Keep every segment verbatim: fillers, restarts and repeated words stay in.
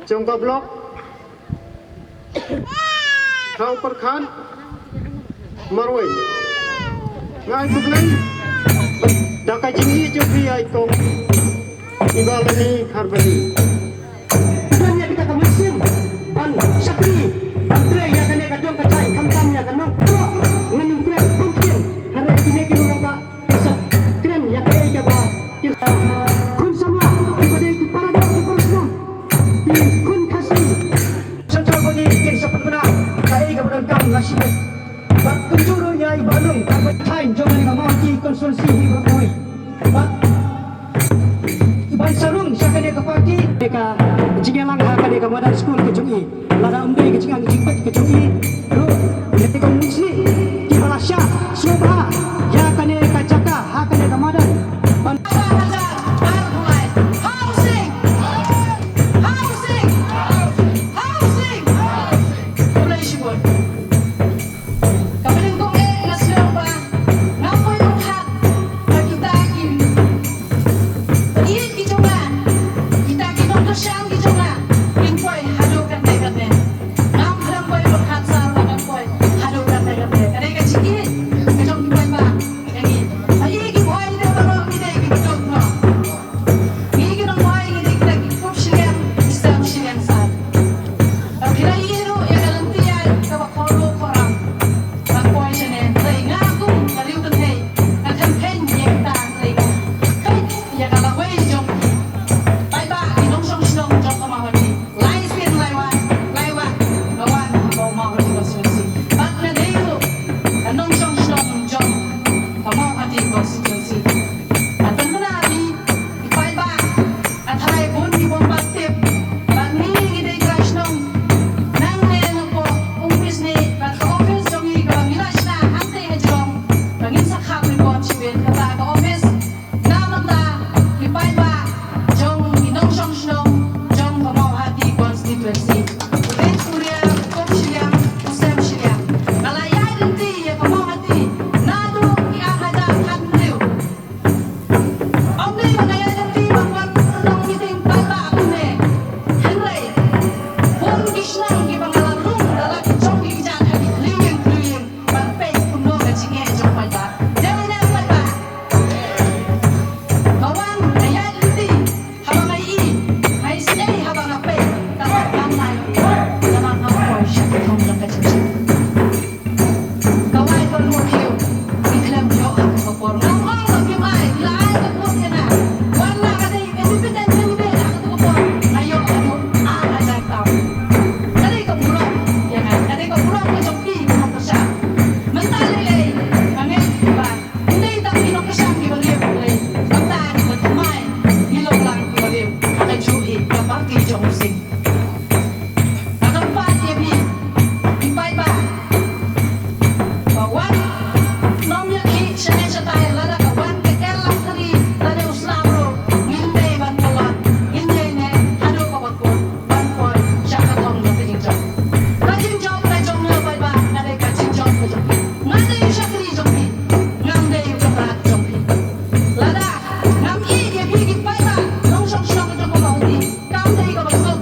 Jong ka block Khaw Pyrkhat Marwei. Nga ai khublei da ka jingïeit jong phi ïa i kong i Bah Lani Kharbani. Don ïa kita ka mynsiem ban shakri ban trei ïa kane ka dong ka jait khamtam ïa ka nongpynïaid ngan ym trei pumkien. Hynrei kine ki nongpynïaid kren ïa kaei kaba ki khun samla kiba dei ki para doh ki para shnong, ki khun Khasi. Sha jong kine kin sa pynbna kaei kaba donkam na shipor. Bad kumjuh ruh ïa i Bah Lung kaba thaiñ jong kane ka Mawhati constituency hi ba kawei. Bad i ban sa rung sha kane ka party ka jingïalang ha kane ka model school ka jong i. Lada ym dei ka jingïalang jingpeit ka jong i ruh, ïa ka kong mynsiem kiba la shah sngewbha ïa kane ka jaka ha kane ka madan. Ban Housing! Housing! Housing! Khublei shibun. Kaba nyngkong eh nga sngewbha nga poi pyrkhat ba kita ki ïeit ki jong nga, kita ki nongkyrshan ki jong nga kin poi haduh katne katne. Ngam khlem poi pyrkhat sar ba kan poi haduh katne katne. Ka dei ka jingïeit ka jong ki paidbah ïa ngi. Ba ïa ki bhoi te baroh ngi dei ki baduk noh. Ngi ki nongbhoi ngi dei kita ki kup shiliang ki sem shiliang sat. Ba phi la ïohi ruh ïa ka lynti ïaid kaba khoro khoram. Ban poi shane hynrei nga kum ka riew kynthei nga kynthei ïa kita hynrei nga peit ïa ka lawei jong ki paidbah ki nongshong shnong jong ka Mawhati. Lai sien lai wan lai wan nga wan ha ka Mawhati constituency. Bad nga dei ruh ka nongshong shnong jong ka Mawhati constituency. Nga pynbna ïa ki paidbah, nga tharai bun ki bym pat tip ba ngi ngi dei trai shnong. Nangne napoh Umphis ne bad ka office jong ngi kaba ngi la shna hangtei ha Jrong ba ngin sa kham report shibit kata ka office. Namar ki paidbah jong ki nongshong shnong jong ka Mawhati constituency. Rit u riam, u kum shiliang, u sem shiliang. Nga la ïaid lynti ïa ka Mawhati naduh ki ar hajar khathynriew. Ym dei ba nga ïaid lynti ban wan pynlong meeting paidbah kumne. Hynrei bun ki shnong kiba nga la rung da la ki jong ki kjat ha ki khlieh ïing khlieh ïing ban peit kumno ka jingeh jong paidbah. Dei ne em paidbah? Nga wan nga ïaid lynti haba nga ïohi, nga isynei haba nga peit, tang ba ngam nang ïohi, namar ngam poi sha ka thong jong ka jingshit. Ka wai ka rung khiew, ngi khlem ïoh ha ka por. Ngam ong ba kim ai, ngi la ai ka vote ïa nga. Wan la ka dei independent candidate ha ka por, nga ïoh haduh ar hajar tam. Ka dei ka burom ïa nga, ka dei ka burom ka jong phi ki nongkyrshan. Mynta lei lei nga ngeit ba ym dei tang ki nongkyrshan kiba riam lei, mynta kiba thymmai ki long lang kiba riam. Ha kajuh hi ka party jong u Sing. Nga kyrpad ïa phi ki paidbah ba wat nym ïakhih shane shatai, lada ka wan ka L Lakhari lane u Slam ruh ngin dei ban pynlong, ngin ïaineh haduh kaba kut ban poi sha ka thong jong ka jingjop. Ka jingjop ka jong nga paidbah, ka dei ka jingjop ka jong phi. Nga dei u shakri jong phi, ngam dei u kynrad jong phi. Lada ngam ïeit ïa phi ki paidbah nongshong shnong jong ka Mawhati, kam dei kaba suk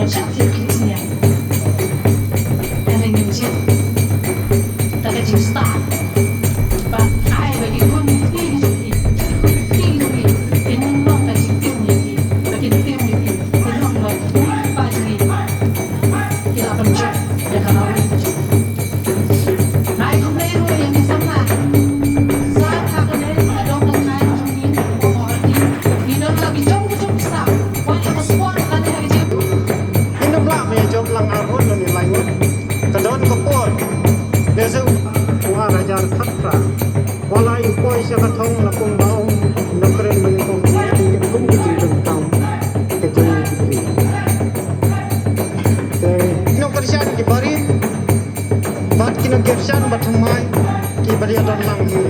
Shah thied ki sniang. Ka ring ngim jied. Ka ka jingstad. Ba ai ba ki khun ki jong ki. Ki jong ki. Kin ym long ka jingtim ïa ki. Ba kin tim ïa ki. Kin long ba ki pa jong ki. Ki la pynjot ïa ka ri ka jong ki. Ngai kumne ruh ïa ki samla. Sa ka kane ka dong ka ngai jong ngi. Ki don la ki jong ki jong ki sa. Wat la ka sport lane la ki jong. Ngin ym lah ban ïa jop lang ar ngut lane lai ngut. Ka don ka por. Lehse u ar hajar khatphra. Wat la u poi sha ka thong la kumba ong u nongkren ban ong kum ka jingdonkam ka jong u briew. Te ki nongkyrshan kiba rit bad ki nongkyrshan ba thymmai kiba ïadon lang hi.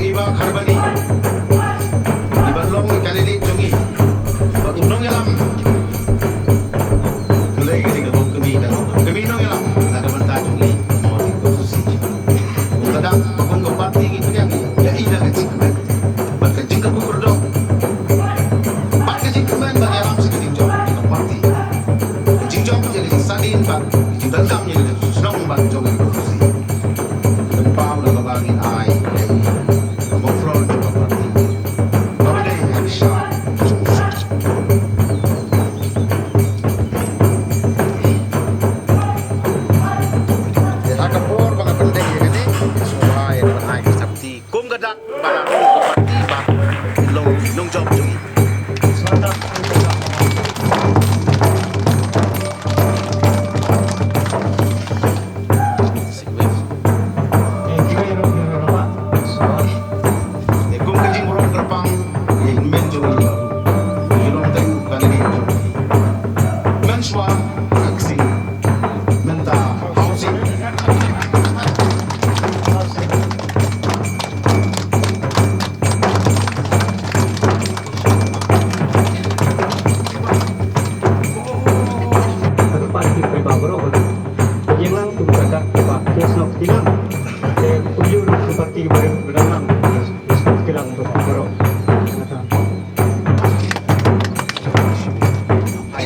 Iba Kharbani, iba long i candidate jong ngi, ba u nongïalam. Khlei kane ka long kmie ka long kmie nongïalam na ka bynta jong ngi. Mo ti ko susi. Kum ka dak ba kum ka party ngi pdiang ïa i na ka jingkmen bad ka jingkyrkhu kyrdor bad ka jingkmen ban ïalam sa ka jingjop ka party. Ka jingjop ïa ka jingsadien bad ka jingdonkam ïa ka shnong bad jong ka susi. Kan paw da kaba ngin ai ïa i. Ka maflor jong ka party. Kaba dei ha ka sha. Te ha ka por ba nga pyndeng ïa kane, sngewbha ïa ka ban ai ka sopti kum ka dak ba la rung ka party ba long nongjop jong ngi. Te kum ka jingburom kyrpang ïa i hynmen jong ngi baroh. Ngi long tang u candidate jong ngi. Mynshuwa ka ksing mynta housing. Ka party pariba baroh ka jinglang tu ka dak ba kes nok tilang. Te kujur ka party baroh ka dalam kes nok tilang tu baroh. Ai,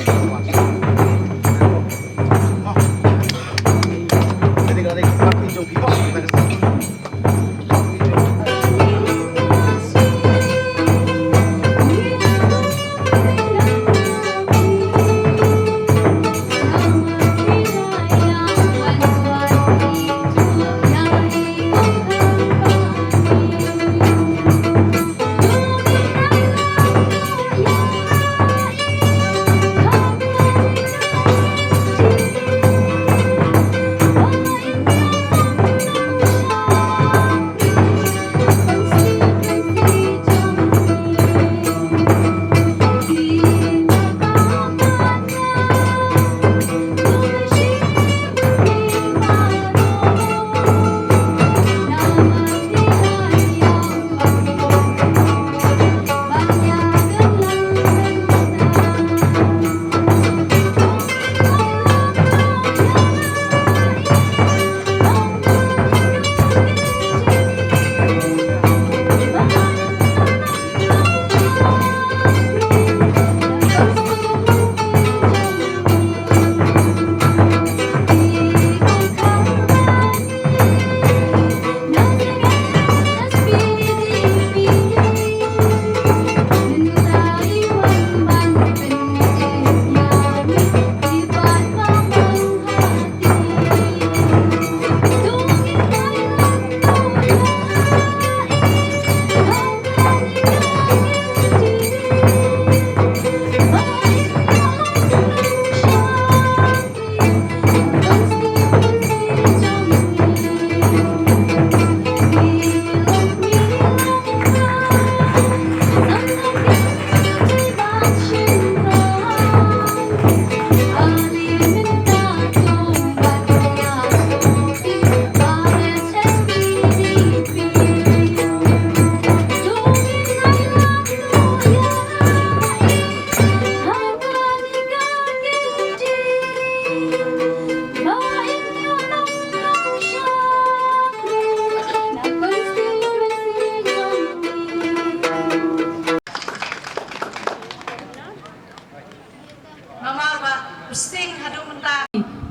Namar ba u sting haduh mynta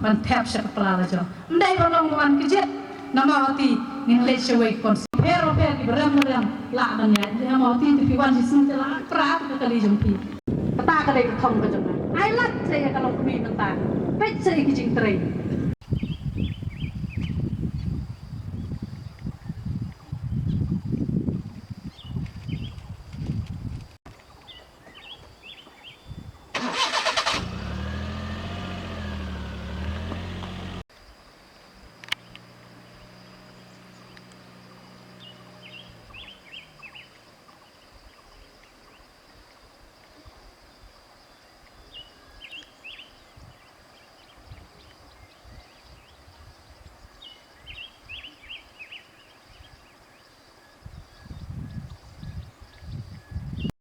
ban thep sha ka pla la jong. Ym dei ba long wan kjit. Namar hati ngin leit sha wei kon si pher pher ki barem barem la ban ïa. Namar hati te phi wan shi sien te la pra ka kali jong phi. Kata ka dei ka thong ka jong nga. Ai lad sa ïa ka long kmie mynta. Peit sa ïa ki jingtrei.